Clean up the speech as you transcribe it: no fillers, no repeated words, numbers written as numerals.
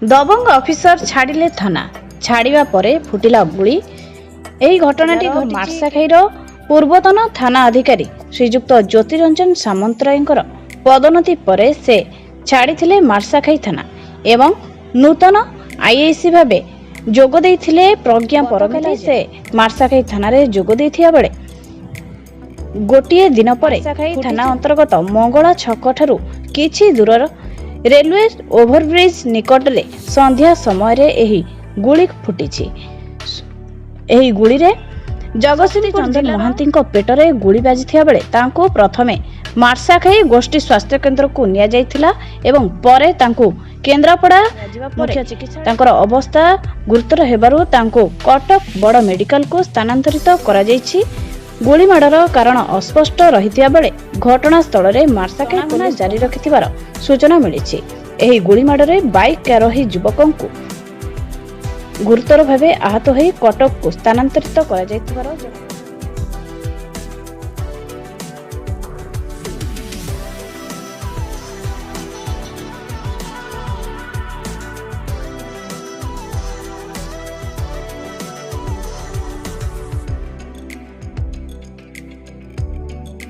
ଦବଙ୍ଗ officer ଛାଡ଼ିଲେ ଥାନା, ଛାଡ଼ିବା ପରେ ଫୁଟିଲା ଗୁଳି। ଏହି ଘଟଣାଟି ମାର୍ଶାଘାଇର ପୂର୍ବତନ ଥାନା ଅଧିକାରୀ ଶ୍ରୀଯୁକ୍ତ ଜ୍ୟୋତିରଞ୍ଜନ ସାମନ୍ତରାୟଙ୍କର ପଦୋନ୍ନତି ପରେ ସେ ଛାଡ଼ିଥିଲେ ମାର୍ଶାଘାଇ ଥାନା ଏବଂ ନୂତନ ଆଇଆଇସି ଭାବେ ଯୋଗ ଦେଇଥିଲେ ପ୍ରଜ୍ଞା ପରମିତା। ସେ ମାର୍ଶାଘାଇ ଥାନାରେ ଯୋଗ ଦେଇଥିବା ବେଳେ ଗୋଟିଏ ଦିନ ପରେ ଥାନା ଅନ୍ତର୍ଗତ ମଙ୍ଗଳା ଛକଠାରୁ କିଛି ଦୂରର ରେଲୱେ ଓଭରବ୍ରିଜ୍ ନିକଟରେ ସନ୍ଧ୍ୟା ସମୟରେ ଏହି ଗୁଳି ଫୁଟିଛି। ଏହି ଗୁଳିରେ ଜଗତସିଂହ ଚନ୍ଦ୍ର ମହାନ୍ତିଙ୍କ ପେଟରେ ଗୁଳି ବାଜିଥିବା ବେଳେ ତାଙ୍କୁ ପ୍ରଥମେ ମାର୍ଶାଘାଇ ଗୋଷ୍ଠୀ ସ୍ୱାସ୍ଥ୍ୟକେନ୍ଦ୍ରକୁ ନିଆଯାଇଥିଲା ଏବଂ ପରେ ତାଙ୍କୁ କେନ୍ଦ୍ରାପଡ଼ା ମୁଖ୍ୟ ଚିକିତ୍ସା ତାଙ୍କର ଅବସ୍ଥା ଗୁରୁତର ହେବାରୁ ତାଙ୍କୁ କଟକ ବଡ଼ ମେଡିକାଲକୁ ସ୍ଥାନାନ୍ତରିତ କରାଯାଇଛି। ଗୁଳିମାଡ଼ର କାରଣ ଅସ୍ପଷ୍ଟ ରହିଥିବା ବେଳେ ଘଟଣାସ୍ଥଳରେ ମାର୍ଶାଘାଇ ଥାନା ଜାରି ରଖିଥିବାର ସୂଚନା ମିଳିଛି। ଏହି ଗୁଳିମାଡ଼ରେ ବାଇକ୍ ଆରୋହୀ ଯୁବକଙ୍କୁ ଗୁରୁତର ଭାବେ ଆହତ ହୋଇ କଟକକୁ ସ୍ଥାନାନ୍ତରିତ କରାଯାଇଥିବାର